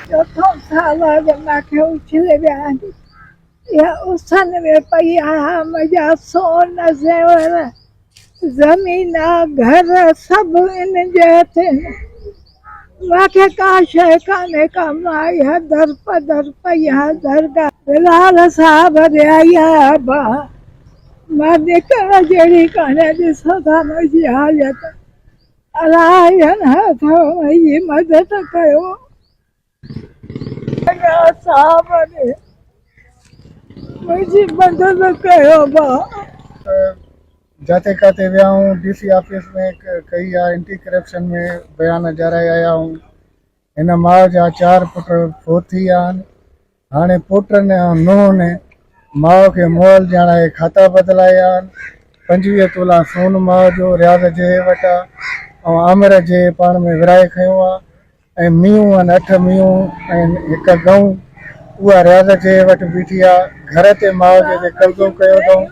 چوٿون سال آ جو مان کي اڇلي ويا آهن. اها اسن ۾ پئي آهيان. منهنجا سون زيور، زمين، گهر سڀ انهن جي هٿ آهن. مان کي ڪا شيء ڪانهي ڪا. مان اها درپدر پئي آهيان. درگاهه بلال صاحب ڏي آئي آهيان ابا. مان نڪرڻ جهڙي ڪانهيان. ڏسو ٿا منهنجي حالت. الله جن هٿ منهنجي مدد ڪيو. الله صاحب ڏي منهنجي مدد ڪيو ابا. جاتي ڪاتي ويا آهيون ڊي سي آفيس ۾ ڪئي آ اينٽي ڪرپشن ۾ بيان ڏيارائي آيا آهيون هن ماء جا چار پٽ فوت ٿي ويا آهن هاڻي پوٽن ۽ نونهن ماء کي مئل ڄاڻائي کاتا بدلايا آهن. 25 تولا سون ماء جو رياض جيهي وٽ آ ۽ عامر جيهي پاڻ ۾ ورهائي کنيو آ ۽ مينهون آهن اٺ مينهون ۽ هڪ ڳئون اها رياض جيهي وٽ بيٺي آ. گهر تي ماء جي تي قبضو ڪيو اٿئون.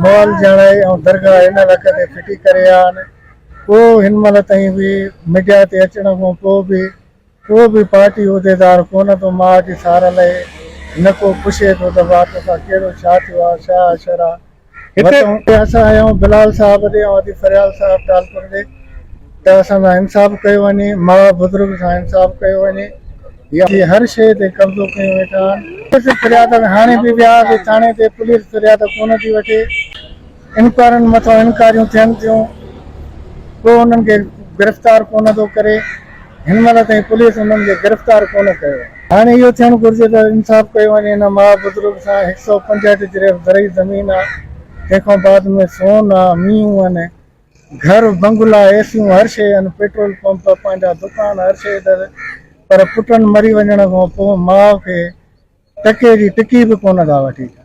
مئل ڄاڻائي ۽ درگاهه هن لک تي ڦٽي ڪري آيا آهن. ڪو هن مهل تائين به ميڊيا تي اچڻ کان پوء به ڪو به پارٽي عهديدار ڪونه ٿو ماء جي سار لهي، نه ڪو پڇي ٿو ته ڀاء توسان ڪهڙو ڇا ٿيو آ، ڇا حشر آ. هتي اسان آيا آهيون بلال صاحب ڏي ۽ ادي فريال صاحب ٽالپر ڏي ته اسان سان انصاف ڪيو وڃي، ماء بزرگ سان انصاف ڪيو وڃي. هي هر شيء تي قبضو ڪيون ويٺا آهن. پوليس فرياد هاڻي به ويا هئاسين ٿاڻي تي پوليس فرياد ڪونه ٿي وٺي. انڪوائرين مٿان انڪوائريون ٿين ٿيون ڪو انهن کي گرفتار ڪونه ٿو ڪري هن مهل تائين پوليس انهن کي گرفتار ڪونه ڪيو آهي. هاڻي اهو ٿيڻ گهرجي ته انصاف ڪيو وڃي هن ماء بزرگ سان هڪ سئو پنجهٺ جريب زرعي زمين آ تنهن کان بعد ۾ سون آ مينهون آهن گهر بنگلا ايسيون هر شيء آهن پيٽرول پمپ پنهنجا دڪان هر شيء اٿس پر پٽن مري وڃڻ کان پوء ماء کي ٽڪي جي ٽڪي به ڪونه ٿا وٺي اچن.